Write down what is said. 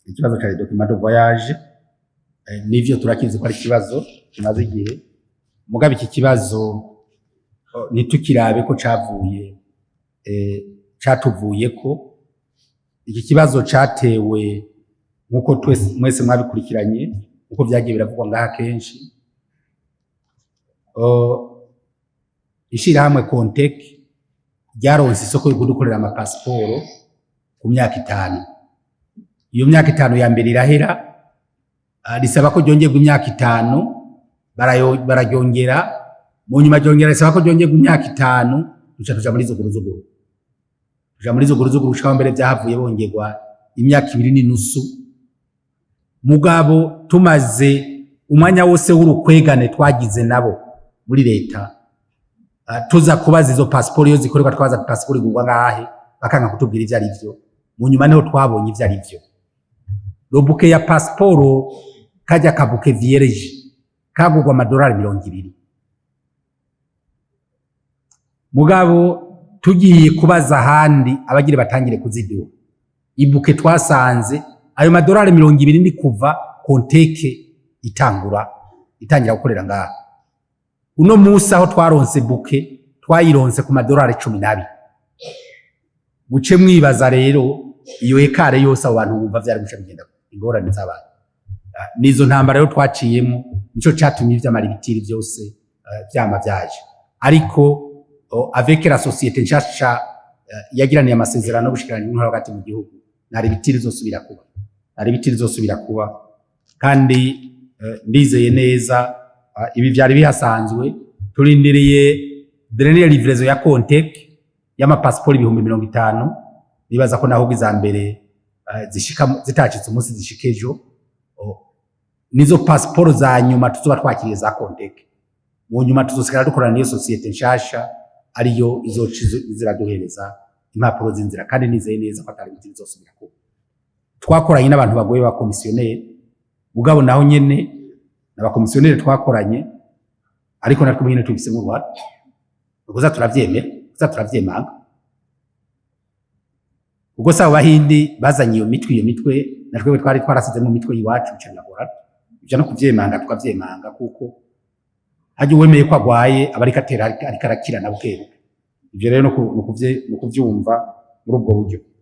Ikibazo ca document de voyage, nivyo turakizi ko ari ikibazo kimaze igihe. Mugabo iki kibazo ntitukirabe ko cavuye catuvuyeko. Iki kibazo catewe, nkuko twese mwese mwabikurikiranye, nkuko vyagiye biravugwa ngaha kenshi, ishirahamwe Contec ryaronse isoko yo kudukorera amapasiporo ku myaka 5. Iyo myaka 5 ya mbere irahera, risaba ko ryongerwa imyaka 5, bararyongera. Mu nyuma ryongera risaba ko ryongerwa imyaka 5. Duca tuja muri zuguruzuguru, tuja muri zuguruzuguru gushika mbere vyahavuye bongerwa imyaka 2.5. Mugabo tumaze umwanya wose w'urukwegane twagize nabo muri leta, tuza kubaza izo pasiporo iyo zikorerwa, twabaza pasiporo igurwa ngahe, bakanga kutubwira ivyo ari vyo. Mu nyuma niho twabonye ivyo ari vyo. Le bouquet ya pasiporo, kajya ka bouquet vierge, kagurwa amadolari 20. Mugabo tugiye kubaza ahandi abagira batangire kuziduha i bouquet, twasanze ayo madolari 20 ni kuva Contec itangura itangira gukorera ngaha. Uno musi aho twaronse bouquet, twayironse ku madolari 12. Muce mwibaza rero iyo écart yose abo bantu bumva vyari guca bigenda, ingorane z'abantu. Nizo ntambara rero twaciyemo, nico catumye ivy'amaribitiri vyose vyama vyaje. Ariko avec la société nshasha yagiraniye amasezerano n'ubushikiranganji bw'intwaro hagati mu gihugu, nta ribitiri izosubira kuba, nta ribitiri izosubira kuba. Kandi ndizeye neza, ibi vyari bihasanzwe. Turindiriye dernière livraison ya Contec y'amapasiporo 50,000. Nibaza ko naho iza mbere zishika zitacitse umunsi zishika ejo. Nizo pasiporo za nyuma tuzoba twakiriye za Contec. Mu nyuma tuzosigara dukorana n'iyo société nshasha, ariyo izoca ziraduhereza impapuro z'inzira. Kandi nizeye neza ko atari ibiti bizosubira kuba. Twakoranye n'abantu bagoye, ba commissionnaire. Mugabo naho nyene n'aba commissionnaire twakoranye, ariko natwe nyene tubifisemo uruhara, kuza turavyemera, kuza turavyemanga, ubwo sabo Bahindi bazanye iyo mitwe. Iyo mitwe na twebwe twari twarasize mu mitwe iwacu, bica biragorana. Ivyo no kuvyemanga tukavyemanga, kuko hajya uwemeye ko agwaye aba ariko atera, ariko arakira na bukebuke. Ivyo rero no kuvyumva muri ubwo buryo.